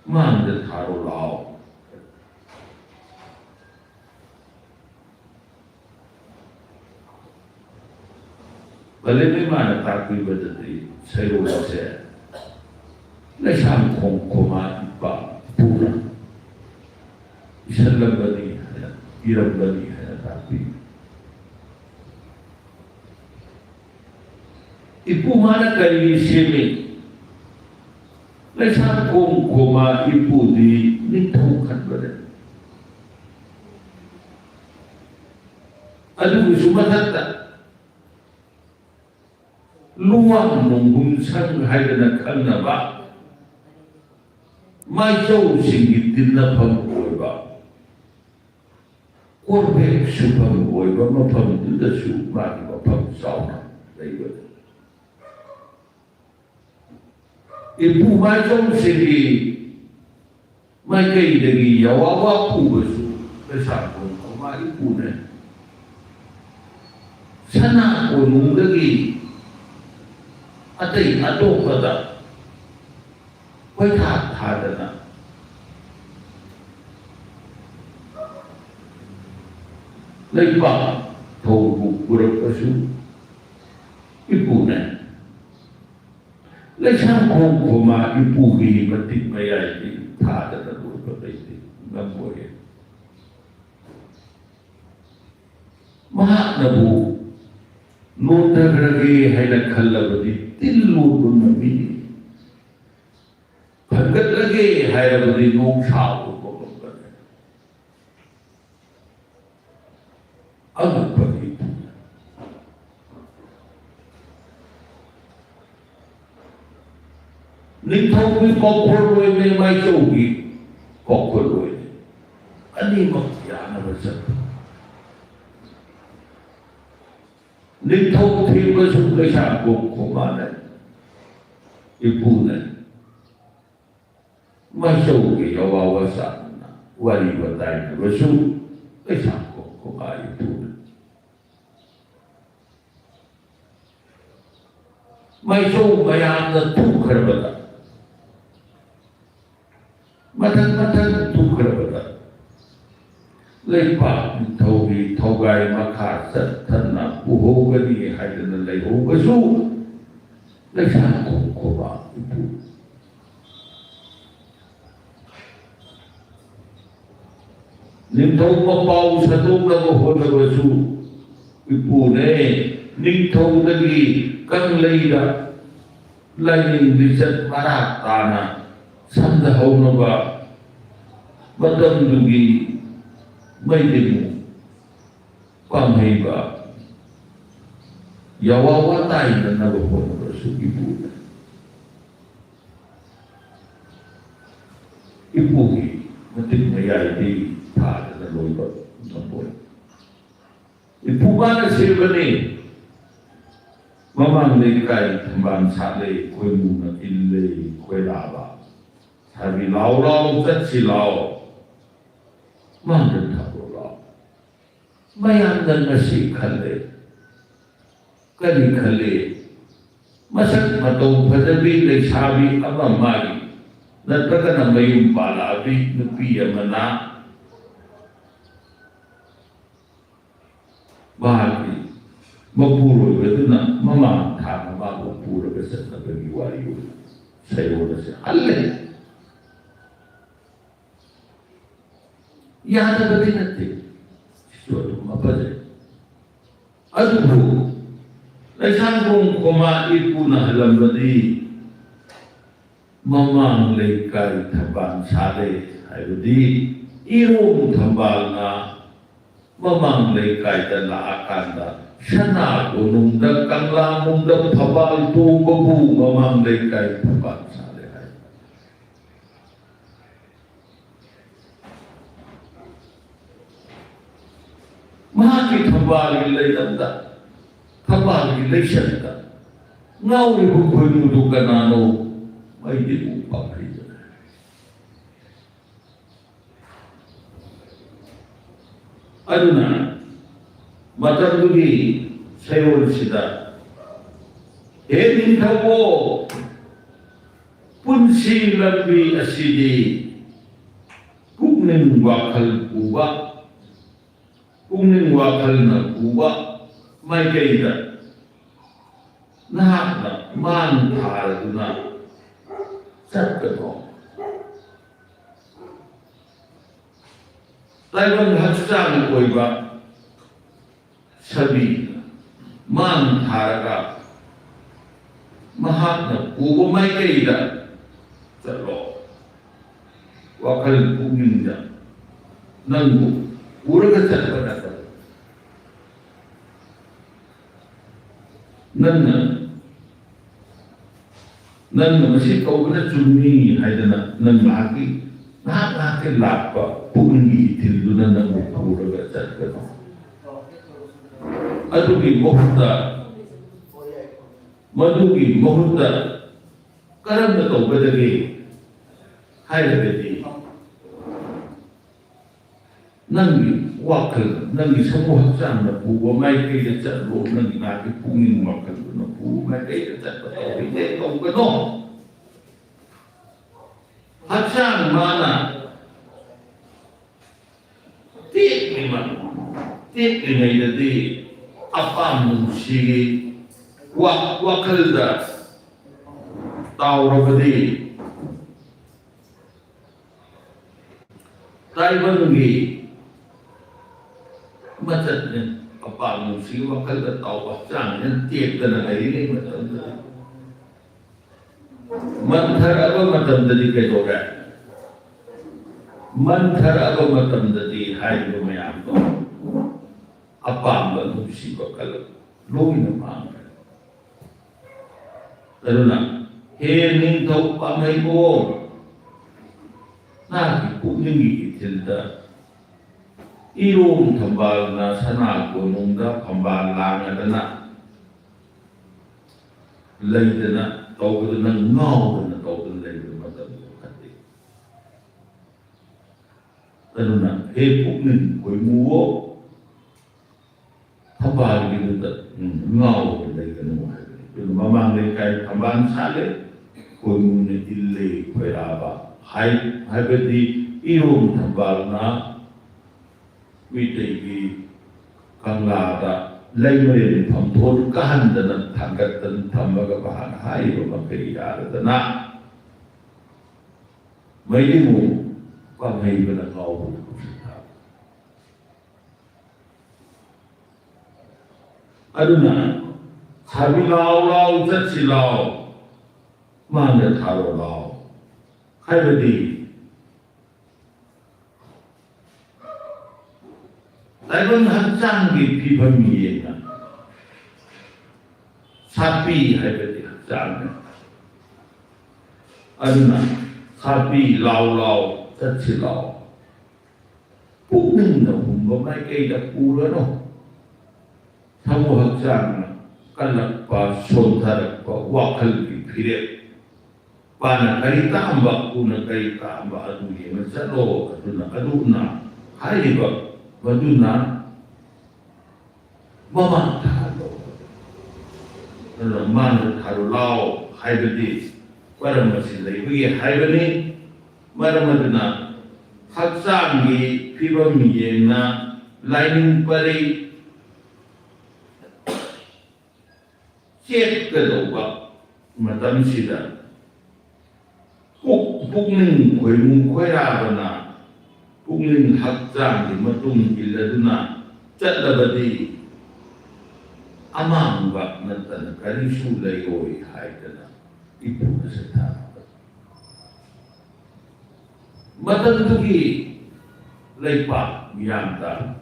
ꯃꯥꯡꯗ ꯊꯥꯔꯣ ꯂꯥꯎ꯫ ꯀꯂꯦꯟ ꯏꯃꯥꯅ ꯇꯥꯛꯄꯤꯕꯗꯗꯤ ꯁꯩꯔꯣꯜ ꯑꯁꯦ ꯂꯩꯁꯥꯡꯈꯣꯡ ꯈꯣꯃꯥ ꯏꯄꯥ ꯏꯄꯨꯅ ꯏꯁꯜꯂꯝꯕꯅꯤ ꯍꯥꯏꯅ, ꯏꯔꯝꯕꯅꯤ ꯍꯥꯏꯅ ꯇꯥꯛꯄꯤ꯫ ꯏꯄꯨ ꯃꯥꯅ ꯀꯔꯤꯒꯤ ꯁꯦꯝꯃꯤ? ꯂꯩꯁꯥꯡꯈꯣꯡ ꯈꯣꯃꯥ ꯏꯄꯨꯗꯤ ꯅꯤꯡꯊꯧ ꯈꯟꯕꯅꯦ꯫ ꯑꯗꯨꯒꯤꯁꯨ ꯃꯊꯛꯇ ꯂꯨꯋꯥꯡ ꯅꯣꯡꯒꯨꯝ ꯁꯪ ꯍꯥꯏꯗꯅ ꯈꯪꯅꯕ ꯃꯥꯏꯆꯧꯁꯤꯡꯒꯤ ꯇꯤꯟꯅꯐꯝ ꯑꯣꯏꯕ, ꯀꯣꯔꯕꯦꯛ ꯁꯨꯐꯝ ꯑꯣꯏꯕ ꯃꯐꯝꯗꯨꯗꯁꯨ ꯃꯥꯒꯤ ꯃꯐꯝ ꯆꯥꯎꯅ ꯂꯩꯕꯅꯤ꯫ ꯏꯄꯨ ꯃꯥꯏꯆꯧꯁꯤꯡꯒꯤ ꯃꯥꯏꯀꯩꯗꯒꯤ ꯌꯥꯋꯥꯋꯥ ꯄꯨꯕꯁꯨ ꯂꯩꯁꯥꯡꯈꯣꯡ ꯈꯣꯃꯥ ꯏꯄꯨꯅ ꯁꯅꯥ ꯀꯣꯅꯨꯡꯗꯒꯤ ꯑꯇꯩ ꯑꯇꯣꯞꯄꯗ ꯀꯣꯏꯊꯥ ꯊꯥꯗꯅ ꯂꯩꯕꯥꯛ ꯊꯧꯕꯨ ꯄꯨꯔꯛꯄꯁꯨ ꯏꯄꯨꯅ꯫ ꯂꯩꯁꯥꯡꯈꯣꯡ ꯈꯣꯃꯥ ꯏꯄꯨꯒꯤ ꯃꯇꯤꯛ ꯃꯌꯥꯏꯗꯤ ꯊꯥꯗꯅ ꯂꯣꯏꯕ ꯂꯩꯇꯦ, ꯉꯝꯃꯣꯏ꯫ ꯃꯍꯥꯛꯅꯕꯨ ꯅꯣꯟꯊꯈ꯭ꯔꯒꯦ ꯍꯥꯏꯅ ꯈꯜꯂꯕꯗꯤ ꯇꯤꯜ ꯂꯣꯟꯕ ꯉꯝꯃꯤꯅꯤ꯫ ꯐꯟꯒꯠꯂꯒꯦ ꯍꯥꯏꯔꯕꯗꯤ ꯅꯣꯡꯁꯥ ꯑꯣꯟꯕ ꯉꯝꯕꯅꯤ꯫ ꯑꯉꯛꯄꯒꯤ ꯅꯤꯡꯊꯧꯒꯤ ꯄꯥꯎꯈꯣꯜ ꯑꯣꯏꯅ ꯃꯥꯏꯆꯧꯒꯤ ꯄꯥꯎꯈꯣꯜ ꯑꯣꯏꯅ ꯑꯅꯤꯃꯛ ꯌꯥꯅꯕ ꯆꯠꯄ꯫ ꯅꯤꯡꯊꯧ ꯊꯦꯝꯕꯁꯨ ꯂꯩꯁꯥꯡꯈꯣꯡ ꯈꯣꯃꯥꯅ ꯏꯄꯨꯅ꯫ ꯃꯥꯏꯆꯧꯒꯤ ꯑꯋꯥꯕ ꯆꯥꯗꯨꯅ ꯋꯥꯔꯤ ꯋꯥꯇꯥꯏꯅꯕꯁꯨ ꯂꯩꯁꯥꯡꯈꯣꯡ ꯈꯣꯃꯥ ꯏꯄꯨꯅ꯫ ꯃꯥꯏꯆꯧ ꯃꯌꯥꯝꯅ ꯊꯨꯈ꯭ꯔꯕꯗ, ꯃꯊꯪ ꯃꯊꯪ ꯊꯨꯈ꯭ꯔꯕꯗ, ꯂꯩꯄꯥꯛ ꯅꯤꯡꯊꯧꯒꯤ ꯊꯧꯒꯥꯏ ꯃꯈꯥ ꯆꯠꯊꯅ ꯄꯨꯍꯧꯒꯅꯤ ꯍꯥꯏꯗꯅ ꯂꯩꯍꯧꯕꯁꯨ ꯂꯩꯁꯥꯡ ꯈꯣꯡ ꯈꯣꯕꯥ ꯏꯄꯨ꯫ ꯅꯤꯡꯊꯧ ꯃꯄꯥꯎ ꯁꯟꯗꯣꯛꯅꯕ ꯍꯣꯠꯅꯕꯁꯨ ꯏꯄꯨꯅꯦ꯫ ꯅꯤꯡꯊꯧꯗꯒꯤ ꯀꯪꯂꯩꯗ ꯂꯥꯏꯅꯤꯡ ꯂꯤꯆꯠ ꯃꯔꯥ ꯇꯥꯅ ꯁꯝꯗꯍꯧꯅꯕ ꯃꯇꯝꯗꯨꯒꯤ ꯃꯩꯇꯩꯕꯨ ꯄꯥꯝꯍꯩꯕ ꯌꯥꯋꯥ ꯋꯥ ꯇꯥꯏꯅꯅꯕ ꯍꯣꯠꯅꯕꯁꯨ ꯏꯄꯨꯅ ꯏꯄꯨꯒꯤ ꯃꯇꯤꯛ ꯃꯌꯥꯏꯗꯤ ꯊꯥꯗꯅ ꯂꯣꯏꯕ ꯉꯝꯃꯣꯏ꯫ ꯏꯄꯨ ꯃꯥꯅ ꯁꯤꯕꯅꯤ꯫ ꯃꯃꯥꯡ ꯂꯩꯀꯥꯏ ꯊꯝꯕꯥꯜ ꯁꯥꯠꯂꯦ, ꯈꯣꯏꯃꯨꯅ ꯏꯜꯂꯦ, ꯈꯣꯏꯔꯥꯕ ꯁꯥꯕꯤ ꯂꯥꯎ ꯂꯥꯎ ꯆꯠꯁꯤ ꯂꯥꯎ꯫ ꯃꯥꯡꯗ ꯊꯥꯗꯣꯛ ꯂꯥꯎ꯫ ꯃꯌꯥꯝꯅ ꯉꯁꯤ ꯈꯜꯂꯦ꯫ ꯀꯔꯤ ꯈꯜꯂꯤ? ꯃꯁꯛ ꯃꯇꯧ ꯐꯖꯕꯤ ꯂꯩꯁꯥꯕꯤ ꯑꯃ ꯃꯥꯒꯤ ꯅꯠꯇ꯭ꯔꯒꯅ ꯃꯌꯨꯝ ꯄꯥꯜꯂꯛꯑꯕꯤ ꯅꯨꯄꯤ ꯑꯃꯅ ꯃꯍꯥꯛꯀꯤ ꯃꯄꯨꯔꯣꯏꯕꯗꯨꯅ ꯃꯃꯥꯡ ꯊꯥꯅ ꯃꯥꯕꯨ ꯄꯨꯔꯒ ꯆꯠꯅꯕꯒꯤ ꯋꯥꯔꯤ ꯑꯣꯏꯅ ꯁꯩꯑꯣꯟ ꯑꯁꯤ ꯍꯜꯂꯦ꯫ ꯌꯥꯗꯕꯗꯤ ꯅꯠꯇꯦ꯫ ꯁꯤꯁꯨ ꯑꯗꯨꯝ ꯃꯐꯖꯩ꯫ ꯑꯗꯨꯕꯨ ꯂꯩꯁꯥꯡꯈꯣꯡ ꯈꯣꯃꯥ ꯏꯄꯨꯅ ꯍꯜꯂꯝꯕꯗꯤ ꯃꯃꯥꯡ ꯂꯩꯀꯥꯏ ꯊꯝꯕꯥꯜ ꯁꯥꯠꯂꯦ ꯍꯥꯏꯕꯗꯤ ꯏꯔꯣꯡ ꯊꯝꯕꯥꯜꯅ ꯃꯃꯥꯡ ꯂꯩꯀꯥꯏꯗ ꯂꯥꯛꯑꯀꯥꯟꯗ ꯁꯅꯥ ꯀꯣꯅꯨꯡꯗ ꯀꯪꯂꯥ ꯅꯨꯡꯗ ꯊꯝꯕꯥꯜ ꯇꯣꯡꯕꯕꯨ ꯃꯃꯥꯡ ꯂꯩꯀꯥꯏ ꯊꯝꯕꯥꯜ ꯁꯥꯠꯂꯦ ꯍꯥꯏ꯫ ꯃꯍꯥꯛꯀꯤ ꯊꯝꯕꯥꯜꯒꯤ ꯂꯩꯔꯝꯗ, ꯊꯝꯕꯥꯜꯒꯤ ꯂꯩꯁꯟꯗ ꯉꯥꯎꯔꯤꯕ ꯈꯣꯏꯃꯨꯗꯨ ꯀꯅꯥꯅꯣ? ꯃꯩꯗꯤ ꯎ ꯄꯥꯝꯕꯤꯗꯅ꯫ ꯑꯗꯨꯅ ꯃꯇꯝꯗꯨꯒꯤ ꯁꯩꯑꯣꯟꯁꯤꯗ, "ꯍꯦ ꯅꯤꯡꯊꯧꯕꯣ, ꯄꯨꯟꯁꯤ ꯂꯝꯕꯤ ꯑꯁꯤꯗꯤ ꯄꯨꯛꯅꯤꯡ ꯋꯥꯈꯜ ꯄꯨꯕ, ꯄꯨꯛꯅꯤꯡ ꯋꯥꯈꯜꯅ ꯄꯨꯕ ꯃꯥꯏꯀꯩꯗ ꯅꯍꯥꯛꯅ ꯃꯥꯡ ꯊꯥꯔꯗꯨꯅ ꯆꯠꯀꯅꯣ꯫ ꯇꯥꯏꯕꯪ ꯍꯛꯆꯥꯡ ꯑꯣꯏꯕ ꯁꯕꯤ ꯃꯥꯡ ꯊꯥꯔꯒ ꯃꯍꯥꯛꯅ ꯄꯨꯕ ꯃꯥꯏꯀꯩꯗ ꯆꯠꯂꯣ꯫ ꯋꯥꯈꯜ ꯄꯨꯛꯅꯤꯡꯗ ꯅꯪꯕꯨ ꯄꯨꯔꯒ ꯆꯠꯄ ꯅꯠꯇꯕ, ꯅꯪꯅ ꯅꯪꯅ ꯃꯁꯤ ꯇꯧꯕꯅ ꯆꯨꯝꯃꯤ ꯍꯥꯏꯗꯅ ꯅꯪ ꯉꯥꯏꯍꯥꯛꯀꯤ, ꯉꯥꯏꯍꯥꯛ ꯉꯥꯏꯍꯥꯛꯀꯤ ꯂꯥꯛꯄ ꯄꯨꯛꯅꯤꯡꯒꯤ ꯏꯊꯤꯜꯗꯨꯅ ꯅꯪꯕꯨ ꯄꯨꯔꯒ ꯆꯠꯀꯅꯨ꯫ ꯑꯗꯨꯒꯤ ꯃꯍꯨꯠꯇ, ꯃꯗꯨꯒꯤ ꯃꯍꯨꯠꯇ ꯀꯔꯝꯅ ꯇꯧꯒꯗꯒꯦ ꯍꯥꯏꯔꯒꯗꯤ, ꯅꯪꯒꯤ ꯋꯥꯈꯜ, ꯅꯪꯒꯤ ꯁꯃꯨ ꯍꯛꯆꯥꯡꯅ ꯄꯨꯕ ꯃꯥꯏꯀꯩꯗ ꯆꯠꯂꯣ, ꯅꯪꯒꯤ ꯉꯥꯛꯀꯤ ꯄꯨꯛꯅꯤꯡ ꯋꯥꯈꯜꯗꯨꯅ ꯄꯨꯕ ꯃꯥꯏꯀꯩꯗ ꯆꯠꯄ ꯇꯧꯔꯤꯉꯩ ꯇꯧꯒꯅꯣ꯫ ꯍꯛꯆꯥꯡ ꯃꯥꯅ ꯇꯦꯛꯂꯤꯕ, ꯇꯦꯛꯂꯤꯉꯩꯗꯗꯤ ꯑꯄꯥꯝ ꯅꯨꯡꯁꯤꯒꯤ ꯋꯥ-, ꯋꯥꯈꯜꯗ ꯇꯥꯎꯔꯕꯗꯤ, ꯇꯥꯏꯕꯪꯒꯤ ꯃꯆꯠꯅꯦ꯫ ꯑꯄꯥꯝ ꯅꯨꯡꯁꯤꯒꯤ ꯋꯥꯈꯜꯗ ꯇꯥꯎꯕ ꯍꯛꯆꯥꯡꯁꯤꯅ ꯇꯦꯛꯇꯅ ꯂꯩꯔꯤꯉꯩ ꯃꯇꯝꯗ, ꯃꯟꯊꯔꯛꯑꯕ ꯃꯇꯝꯗꯗꯤ ꯀꯩꯗꯧꯔꯦ? ꯃꯟꯊꯔꯛꯑꯕ ꯃꯇꯝꯗꯗꯤ ꯍꯥꯏꯔꯤꯕ ꯃꯌꯥꯝꯗꯣ, ꯑꯄꯥꯝꯕ ꯅꯨꯡꯁꯤꯕ ꯀꯜꯂꯛ ꯂꯣꯏꯅ ꯃꯥꯡꯈ꯭ꯔꯦ꯫ ꯑꯗꯨꯅ, ꯍꯦ ꯅꯤꯡꯊꯧ ꯄꯥꯝꯍꯩꯕꯣ, ꯅꯍꯥꯛꯀꯤ ꯄꯨꯛꯅꯤꯡꯒꯤ ꯏꯊꯤꯜꯗ ꯏꯔꯣꯝ ꯊꯝꯕꯥꯜꯅ ꯁꯅꯥ ꯀꯣꯅꯨꯡꯗ ꯐꯝꯕꯥꯜ ꯂꯥꯡꯉꯗꯅ ꯂꯩꯗꯅ ꯇꯧꯕꯗ, ꯅꯪ ꯉꯥꯎꯗꯅ ꯇꯧꯗꯅ ꯂꯩꯕ ꯃꯇꯝꯗ ꯐꯠꯇꯦ꯫ ꯑꯗꯨꯅ ꯍꯦ ꯄꯨꯛꯅꯤꯡ ꯈꯣꯏꯃꯨꯋꯣ, ꯊꯝꯕꯥꯜꯒꯤꯗꯨꯗ, ꯎꯝ, ꯉꯥꯎꯗꯅ ꯂꯩꯒꯅꯨ ꯍꯥꯏꯕꯅꯤ꯫ ꯑꯗꯨꯅ ꯃꯃꯥꯡ ꯂꯩꯀꯥꯏ ꯊꯝꯕꯥꯜ ꯁꯥꯠꯂꯦ, ꯈꯣꯏꯃꯨꯅ ꯏꯜꯂꯦ ꯈꯣꯏꯔꯥꯕ ꯍꯥꯏ-, ꯍꯥꯏꯕꯗꯤ ꯏꯔꯣꯝ ꯊꯝꯕꯥꯜꯅ ꯃꯤꯇꯩꯒꯤ ꯀꯪꯂꯥꯗ ꯂꯩꯃꯔꯦꯟ ꯐꯝꯊꯣꯟ ꯀꯥꯍꯟꯗꯅ ꯊꯥꯡꯒꯠꯇꯅ ꯊꯝꯃꯒ ꯃꯍꯥꯛꯅ ꯍꯥꯏꯔꯤꯕ ꯃꯈꯩ ꯌꯥꯗꯗꯅ ꯃꯩꯔꯤꯃꯨ ꯄꯥꯝꯍꯩꯕꯅ ꯉꯥꯎꯕ ꯈꯨꯠꯁꯨ ꯊꯥꯕ꯫ ꯑꯗꯨꯅ ꯁꯥꯕꯤ ꯂꯥꯎ ꯂꯥꯎ ꯆꯠꯁꯤ ꯂꯥꯎ, ꯃꯥꯡꯗ ꯊꯥꯔꯣ ꯂꯥꯎ ꯍꯥꯏꯕꯗꯤ ꯇꯥꯏꯕꯪ ꯍꯛꯆꯥꯡꯒꯤ ꯐꯤꯕꯝ ꯌꯦꯡꯅ ꯁꯥꯄꯤ ꯍꯥꯏꯕꯗꯤ ꯍꯛꯆꯥꯡꯅꯤ꯫ ꯑꯗꯨꯅ ꯁꯥꯄꯤ ꯂꯥꯎ ꯂꯥꯎ ꯆꯠꯁꯤ ꯂꯥꯎ꯫ ꯄꯨꯛꯅꯤꯡꯅ ꯍꯨꯝꯕ ꯃꯥꯏꯀꯩꯗ ꯄꯨꯔꯅꯨ꯫ ꯊꯃꯣꯏ ꯍꯛꯆꯥꯡꯅ ꯀꯜꯂꯛꯄ, ꯁꯣꯟꯊꯔꯛꯄ, ꯋꯥꯈꯜꯒꯤ ꯐꯤꯔꯦꯞ, ꯄꯥꯅ ꯀꯔꯤ ꯇꯥꯛꯑꯝꯕ, ꯄꯨꯅ ꯀꯔꯤ ꯇꯥꯛꯑꯝꯕ ꯑꯗꯨ ꯌꯦꯡꯉ ꯆꯠꯂꯣ꯫ ꯑꯗꯨꯅ ꯑꯗꯨꯅ ꯍꯥꯏꯔꯤꯕ ꯃꯗꯨꯅ ꯃꯃꯥꯡ ꯊꯥꯗꯣ꯫ ꯑꯗꯨꯅ ꯃꯥꯡꯗ ꯊꯥꯔꯨ ꯂꯥꯎ ꯍꯥꯏꯕꯗꯤ ꯃꯔꯝ ꯑꯁꯤ ꯂꯩꯕꯒꯤ ꯍꯥꯏꯕꯅꯤ꯫ ꯃꯔꯝ ꯑꯗꯨꯅ ꯍꯛꯆꯥꯡꯒꯤ ꯐꯤꯕꯝ ꯌꯦꯡꯅ ꯂꯥꯏꯅꯤꯡ ꯄꯔꯤ ꯆꯦꯠꯀꯗꯧꯕ ꯃꯇꯝꯁꯤꯗ ꯄꯨꯛ-, ꯄꯨꯛꯅꯤꯡ ꯈꯣꯏꯃꯨ ꯈꯣꯏꯔꯥꯕꯅ ꯄꯨꯛꯅꯤꯡ ꯍꯛꯆꯥꯡꯒꯤ ꯃꯇꯨꯡ ꯏꯜꯂꯗꯨꯅ ꯆꯠꯂꯕꯗꯤ ꯑꯃꯥꯡꯕ ꯅꯠꯇꯅ ꯀꯔꯤꯁꯨ ꯂꯩꯔꯣꯏ ꯍꯥꯏꯗꯅ ꯏꯄꯨꯅ ꯁꯩꯊꯥꯔꯝꯕꯅꯤ꯫ ꯃꯇꯝꯗꯨꯒꯤ ꯂꯩꯄꯥꯛ ꯃꯤꯌꯥꯝꯗ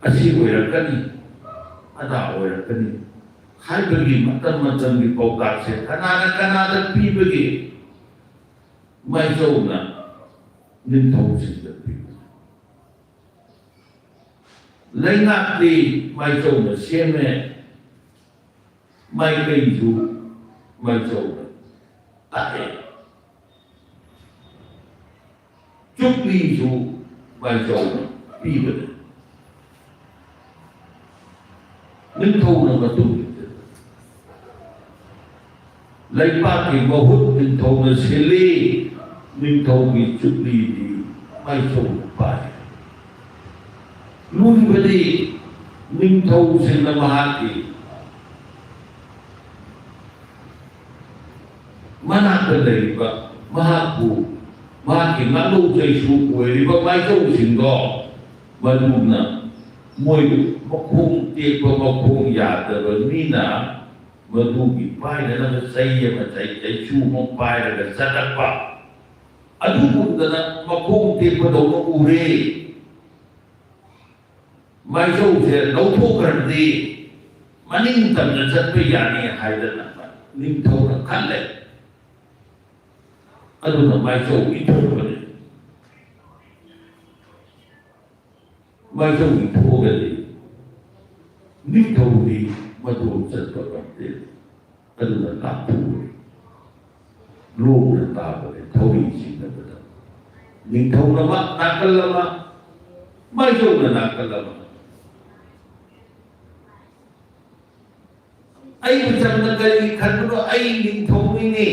ꯑꯁꯤ ꯑꯣꯏꯔꯛꯀꯅꯤ, ꯑꯗꯥ ꯑꯣꯏꯔꯛꯀꯅꯤ ꯍꯥꯏꯕꯒꯤ ꯃꯇꯝ ꯃꯇꯝꯒꯤ ꯄꯥꯎꯇꯥꯛꯁꯦ ꯀꯅꯥꯅ ꯀꯅꯥꯗ ꯄꯤꯕꯒꯦ? ꯃꯥꯏꯆꯧꯅ ꯅꯤꯡꯊꯧꯁꯤꯡꯗ ꯄꯤꯕꯅꯤ꯫ ꯂꯩꯉꯥꯛꯇꯤ ꯃꯥꯏꯆꯧꯅ ꯁꯦꯝꯃꯦ, ꯃꯥꯏꯀꯩꯁꯨ ꯃꯥꯏꯆꯧꯅ ꯇꯥꯛꯑꯦ꯫ ꯆꯨꯞꯂꯤꯁꯨ ꯃꯥꯏꯆꯧꯅ ꯄꯤꯕꯅꯤ꯫ ꯅꯤꯡꯊꯧꯅ ꯃꯇꯨꯡ ꯏꯟꯗꯨꯅ ꯂꯩꯄꯥꯛꯀꯤ ꯃꯍꯨꯠ ꯅꯤꯡꯊꯧꯅ ꯁꯤꯜꯂꯤ꯫ ꯅꯤꯡꯊꯧꯒꯤ ꯆꯨꯞꯂꯤꯗꯤ ꯃꯥꯏꯆꯧꯅ ꯄꯥꯏ꯫ ꯂꯨꯔꯤꯕꯗꯤ ꯅꯤꯡꯊꯧꯁꯤꯡꯅ ꯃꯍꯥꯛꯀꯤ ꯃꯅꯥꯛꯇ ꯂꯩꯔꯤꯕ, ꯃꯍꯥꯛꯄꯨ, ꯃꯍꯥꯛꯀꯤ ꯉꯥꯛꯂꯧ ꯆꯩꯁꯨ ꯑꯣꯏꯔꯤꯕ ꯃꯥꯏꯆꯧꯁꯤꯡꯗꯣ, ꯃꯗꯨꯅ ꯃꯣꯏꯕꯨ ꯃꯈꯣꯡ ꯇꯦꯛꯄ, ꯃꯈꯣꯡ ꯌꯥꯗꯕ ꯃꯤꯅ ꯃꯗꯨꯒꯤ ꯄꯥꯏꯅꯅꯕ ꯆꯩ ꯑꯃ, ꯆꯩ, ꯆꯩꯁꯨ ꯑꯃ ꯄꯥꯏꯔꯒ ꯆꯠꯂꯛꯄ ꯑꯗꯨꯒꯨꯝꯗꯅ ꯃꯈꯣꯡ ꯇꯦꯛꯄꯗꯧꯅ ꯎꯔꯦ꯫ ꯃꯥꯏꯆꯧꯁꯦ ꯂꯧꯊꯣꯛꯈ꯭ꯔꯗꯤ ꯃꯅꯤꯡ ꯇꯝꯅ ꯆꯠꯄ ꯌꯥꯅꯤ ꯍꯥꯏꯗꯅ ꯅꯤꯡꯊꯧꯅ ꯈꯜꯂꯦ꯫ ꯑꯗꯨꯅ ꯃꯥꯏꯆꯧ ꯏꯊꯣꯛꯄꯅꯤ꯫ ꯃꯥꯏꯆꯧ ꯏꯊꯣꯛꯑꯒꯗꯤ ꯅꯤꯡꯊꯧꯗꯤ ꯃꯗꯨ ꯆꯠꯄ ꯉꯝꯗꯦ꯫ ꯑꯗꯨꯅ ꯂꯥꯞꯊꯣꯛꯎꯔꯦ꯫ ꯂꯣꯡꯅ ꯇꯥꯕꯅꯦ ꯊꯧꯔꯤ ꯆꯤꯡꯅꯕꯗ꯫ ꯅꯤꯡꯊꯧꯅ ꯃꯥ ꯅꯥꯀꯜ ꯑꯃ, ꯃꯥꯏꯆꯧꯅ ꯅꯥꯀꯜ ꯑꯃ꯫ ꯑꯩꯕꯨ ꯆꯝꯅ ꯀꯔꯤ ꯈꯟꯕꯅꯣ? ꯑꯩ ꯅꯤꯡꯊꯧꯅꯤꯅꯦ꯫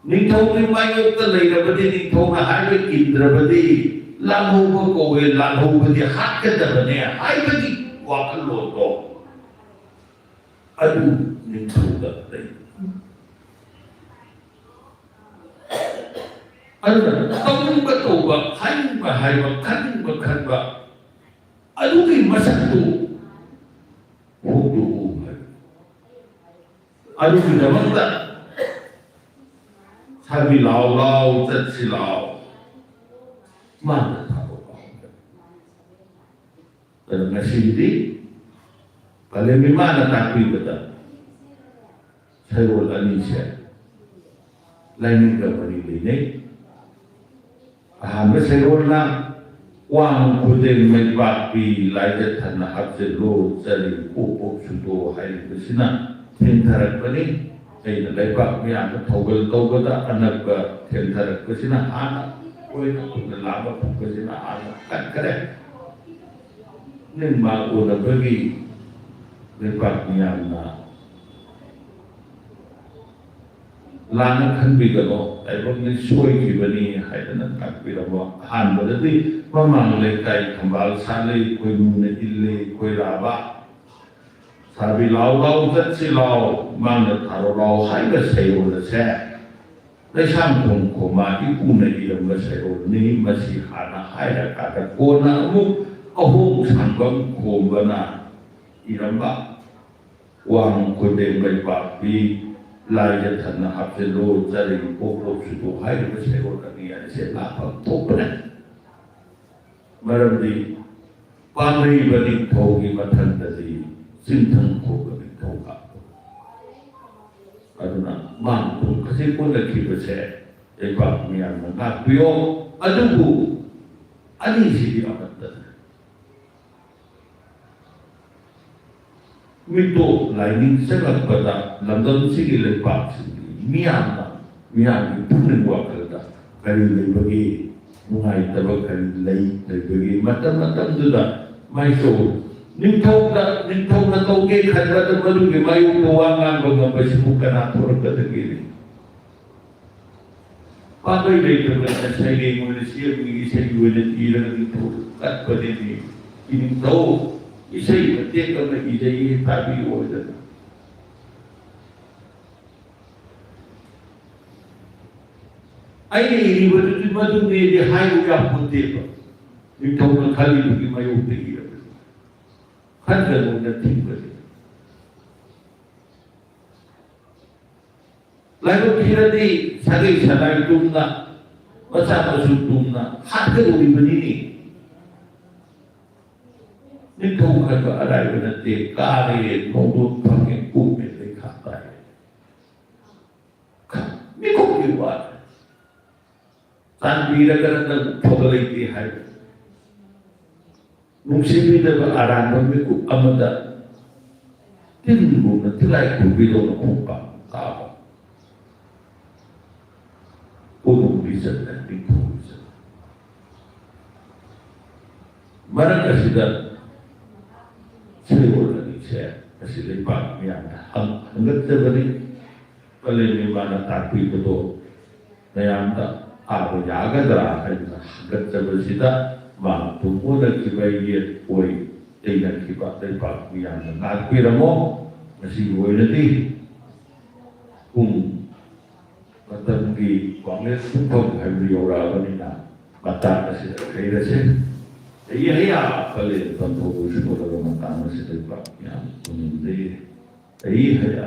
ꯅꯤꯡꯊꯧꯒꯤ ꯃꯥꯌꯣꯛꯇ ꯂꯩꯔꯕꯗꯤ, ꯅꯤꯡꯊꯧꯅ ꯍꯥꯏꯕ ꯏꯟꯗ꯭ꯔꯕꯗꯤ, ꯂꯥꯜꯍꯧꯕ ꯀꯧꯋꯦ, ꯂꯥꯜꯍꯧꯕꯗꯤ ꯍꯥꯠꯀꯗꯕꯅꯦ ꯍꯥꯏꯕꯒꯤ ꯋꯥꯈꯜꯂꯣꯟꯗꯣ ꯑꯗꯨ ꯅꯤꯡꯊꯧꯗ ꯂꯩ꯫ ꯑꯗꯨꯅ ꯇꯧꯅꯤꯡꯕ ꯇꯧꯕ, ꯍꯥꯏꯅꯤꯡꯕ ꯍꯥꯏꯕ, ꯈꯟꯅꯤꯡꯕ ꯈꯟꯕ, ꯑꯗꯨꯒꯤ ꯃꯁꯛꯇꯨ ꯐꯣꯡꯗꯣꯛꯎ ꯍꯥꯏꯕ꯫ ꯑꯗꯨꯒꯤꯗꯃꯛꯇ ꯁꯥꯕꯤ ꯂꯥꯎ ꯂꯥꯎ ꯆꯠꯁꯤ ꯂꯥꯎ꯫ ꯃꯥꯅ ꯊꯥꯕ ꯄꯥꯎꯗ꯫ ꯑꯗꯨ ꯉꯁꯤꯗꯤ ꯄꯥꯂꯦꯝ ꯏꯃꯥꯅ ꯇꯥꯛꯄꯤꯕꯗ ꯁꯩꯔꯣꯜ ꯑꯅꯤꯁꯦ ꯂꯥꯏꯅꯤꯡꯒ ꯃꯔꯤ ꯂꯩꯅꯩ꯫ ꯑꯍꯥꯟꯕ ꯁꯩꯔꯣꯜꯅ "ꯋꯥꯡ ꯈꯨꯗꯦꯡ ꯃꯩꯄꯥꯛꯄꯤ ꯂꯥꯏꯖ ꯊꯟꯅ ꯍꯥꯞꯆꯤꯜꯂꯨ, ꯆꯔꯤꯡ ꯄꯣꯞ ꯄꯣꯞ ꯁꯨꯗꯣ" ꯍꯥꯏꯔꯤꯕꯁꯤꯅ ꯊꯦꯡꯊꯔꯛꯄꯅꯤ꯫ ꯑꯩꯅ ꯂꯩꯄꯥꯛ ꯃꯤꯌꯥꯝꯗ ꯊꯧꯒꯜ ꯇꯧꯕꯗ ꯑꯅꯛꯄ ꯊꯦꯡꯊꯔꯛꯄꯁꯤꯅ ꯍꯥꯟꯅ ꯑꯣꯏꯅ ꯈꯨꯠꯅ ꯂꯥꯝꯕ ꯐꯪꯕꯁꯤꯅ ꯍꯥꯟꯅ ꯀꯟꯈꯔꯦ꯫ ꯅꯤꯡꯃꯥ ꯎꯅꯕꯒꯤ ꯂꯩꯄꯥꯛ ꯃꯤꯌꯥꯝꯅ ꯂꯥꯟꯅ ꯈꯟꯕꯤꯒꯅꯣ, ꯇꯥꯏꯕꯪꯗꯤ ꯁꯣꯏꯈꯤꯕꯅꯤ ꯍꯥꯏꯗꯅ ꯇꯥꯛꯄꯤꯔꯝꯕ꯫ ꯑꯍꯥꯟꯕꯗꯗꯤ ꯃꯃꯥꯡ ꯂꯩꯀꯥꯏ ꯈꯝꯕꯥꯜ ꯁꯥꯠꯂꯤ, ꯈꯣꯏꯃꯨꯅ ꯏꯜꯂꯤ, ꯈꯣꯏꯔꯥꯕ ꯁꯥꯕꯤ ꯂꯥꯎ ꯂꯥꯎ ꯆꯠꯁꯤ ꯂꯥꯎ, ꯃꯥꯡꯗ ꯊꯥꯔꯣ ꯂꯥꯎ ꯍꯥꯏꯕ ꯁꯩꯔꯣꯜ ꯑꯁꯦ ꯂꯩꯁꯥꯡꯊꯣꯡ ꯈꯣꯃꯥ ꯏꯄꯨꯅ ꯏꯔꯝꯕ ꯁꯩꯔꯣꯜꯅꯤ꯫ ꯃꯁꯤ ꯍꯥꯟꯅ ꯍꯥꯏꯔꯀꯥꯟꯗ ꯀꯣꯟꯅ ꯑꯃꯨꯛ ꯑꯍꯣꯡ ꯁꯥꯡꯕꯝ ꯈꯣꯝꯕꯅ ꯏꯔꯝꯕ ꯋꯥꯡ ꯈꯣꯏꯕꯦꯡ ꯂꯩꯄꯥꯛꯄꯤ ꯂꯥꯏꯗ ꯊꯟꯅ ꯍꯥꯞꯆꯤꯜꯂꯨ, ꯆꯔꯤꯡ ꯄꯣꯛꯂꯣꯛꯁꯨꯗꯣ ꯍꯥꯏꯔꯤꯕ ꯁꯩꯔꯣꯜ ꯑꯅꯤ ꯑꯁꯦ ꯂꯥꯛꯐꯝ ꯊꯣꯛꯄꯅꯦ꯫ ꯃꯔꯝꯗꯤ ꯄꯥꯡꯂꯩꯕ ꯅꯤꯡꯊꯧꯒꯤ ꯃꯊꯪꯗꯗꯤ ꯆꯤꯡꯊꯪ ꯈꯣꯛꯄ ꯅꯤꯡꯊꯧ ꯂꯥꯛꯄ꯫ ꯑꯗꯨꯅ ꯃꯥꯡ ꯊꯣꯛꯄꯁꯦ ꯀꯣꯟꯅꯈꯤꯕꯁꯦ ꯂꯩꯕꯥꯛ ꯃꯤꯌꯥꯝꯅ ꯉꯥꯛꯄꯤꯌꯣ꯫ ꯑꯗꯨꯕꯨ ꯑꯅꯤꯁꯤꯗꯤ ꯑꯃꯠꯇꯅꯤ꯫ ꯃꯤꯇꯣꯞ ꯂꯥꯏꯅꯤꯡ ꯆꯪꯂꯛꯄꯗ ꯂꯝꯗꯝꯁꯤꯒꯤ ꯂꯩꯄꯥꯛꯁꯤꯡꯒꯤ ꯃꯤꯌꯥꯝꯅ, ꯃꯤꯌꯥꯝꯒꯤ ꯄꯨꯛꯅꯤꯡ ꯋꯥꯈꯜꯗ ꯀꯔꯤ ꯂꯩꯕꯒꯦ, ꯅꯨꯡꯉꯥꯏꯇꯕ ꯀꯔꯤ ꯂꯩ, ꯂꯩꯕꯒꯦ? ꯃꯇꯝ ꯃꯇꯝꯗꯨꯗ ꯃꯥꯏꯁꯣ ꯅꯤꯡꯊꯧꯗ, ꯅꯤꯡꯊꯧꯅ ꯇꯧꯒꯦ ꯈꯟꯕꯗ ꯃꯗꯨꯒꯤ ꯃꯥꯌꯣꯛꯇ ꯋꯥ ꯉꯥꯡꯕ ꯉꯝꯕꯁꯤꯕꯨ ꯀꯅꯥ ꯊꯣꯔꯛꯀꯗꯒꯦ? ꯄꯥꯝꯕꯩ ꯂꯩꯇꯕꯅ ꯁꯩꯔꯦꯡ ꯑꯣꯏꯅ ꯁꯦꯝꯕꯒꯤ ꯏꯁꯩ ꯑꯣꯏꯅ ꯏꯔꯒ ꯅꯤꯡꯊꯧ ꯀꯠꯄꯅꯦꯃꯤ꯫ ꯏꯅꯤꯡꯊꯧ ꯏꯁꯩ ꯃꯇꯦꯛ ꯑꯃ ꯏꯖꯩꯌꯦ, ꯇꯥꯕꯤꯌꯨ ꯍꯥꯏꯗꯅ꯫ ꯑꯩꯅ ꯏꯔꯤꯕꯗꯨꯗꯤ ꯃꯗꯨꯅꯦꯗꯤ ꯍꯥꯏꯕ ꯌꯥꯄꯣꯟꯇꯦꯕ꯫ ꯅꯤꯡꯊꯧꯅ ꯈꯜꯂꯤꯕꯒꯤ ꯃꯥꯌꯣꯛꯇ ꯏꯔꯕꯅꯤ꯫ ꯈꯟꯒꯅꯨꯅ ꯊꯤꯡꯕꯅꯤ꯫ ꯂꯥꯏꯕꯛ ꯊꯤꯔꯗꯤ ꯁꯥꯒꯩ ꯁꯒꯥꯏ ꯇꯨꯝꯅ, ꯃꯆꯥ ꯃꯁꯨ ꯇꯨꯝꯅ ꯍꯥꯠꯀꯗꯧꯔꯤꯕꯅꯤꯅꯦ꯫ ꯅꯤꯡꯊꯧ ꯈꯟꯕ ꯑꯔꯥꯏꯕ ꯅꯠꯇꯦ꯫ ꯀꯥꯔꯦ, ꯅꯣꯡꯗꯣꯟ ꯐꯪꯉꯦ, ꯀꯨꯝꯃꯦ, ꯂꯩꯈꯥ ꯇꯥꯏ꯫ ꯃꯤꯀꯨꯞꯀꯤ ꯋꯥꯅꯤ꯫ ꯆꯥꯟꯕꯤꯔꯒ ꯅꯪ ꯐꯕ ꯂꯩꯇꯦ ꯍꯥꯏꯕ꯫ ꯅꯨꯡꯁꯤꯕꯤꯗꯕ ꯑꯔꯥꯟꯕ ꯃꯤꯀꯨꯞ ꯑꯃꯗ ꯇꯤꯟꯒꯨꯝꯅ, ꯇꯤꯜꯂꯥꯏ ꯈꯨꯝꯕꯤꯗꯧꯅ ꯈꯣꯡꯄꯥꯛ ꯀꯥꯕ꯫ ꯀꯣꯅꯨꯡ ꯕꯤꯖꯟꯅ ꯅꯤꯡꯊꯧ ꯕꯤꯖꯟ꯫ ꯃꯔꯛ ꯑꯁꯤꯗ ꯁꯩꯔꯣꯜ ꯑꯅꯤꯁꯦ ꯑꯁꯤ ꯂꯩꯄꯥꯛ ꯃꯤꯌꯥꯝꯅ ꯍꯪ-, ꯍꯪꯒꯠꯆꯕꯅꯤ꯫ ꯄꯂꯦꯝ ꯏꯃꯥꯅ ꯇꯥꯛꯄꯤꯕꯗꯣ ꯃꯌꯥꯝꯗ ꯊꯥꯕ ꯌꯥꯒꯗ꯭ꯔꯥ ꯍꯥꯏꯅ ꯍꯪꯒꯠꯆꯕꯁꯤꯗ ꯃꯥ ꯇꯨꯡ ꯑꯣꯜꯂꯛꯈꯤꯕ ꯌꯦꯠ ꯑꯣꯏ ꯂꯩꯅꯈꯤꯕ ꯂꯩꯄꯥꯛ ꯃꯤꯌꯥꯝꯅ ꯉꯥꯛꯄꯤꯔꯝꯃꯣ꯫ ꯃꯁꯤꯒꯤ ꯑꯣꯏꯅꯗꯤ ꯄꯨꯡ ꯃꯇꯝꯒꯤ ꯋꯥꯡꯂꯦꯟ ꯄꯨꯡꯐꯝ ꯍꯥꯏꯕꯗꯨ ꯌꯧꯔꯛꯑꯕꯅꯤꯅ ꯃꯇꯥꯡ ꯑꯁꯤꯗ ꯈꯩꯔꯁꯦ꯫ ꯑꯩ ꯍꯌꯥ ꯄꯂꯦꯟ ꯄꯟꯊꯧ ꯁꯣꯜꯂꯕ ꯃꯇꯥꯡ ꯑꯁꯤꯗ ꯂꯩꯄꯥꯛ ꯃꯤꯌꯥꯝ ꯈꯨꯔꯨꯝꯖꯩ꯫ ꯑꯩ ꯍꯌꯥ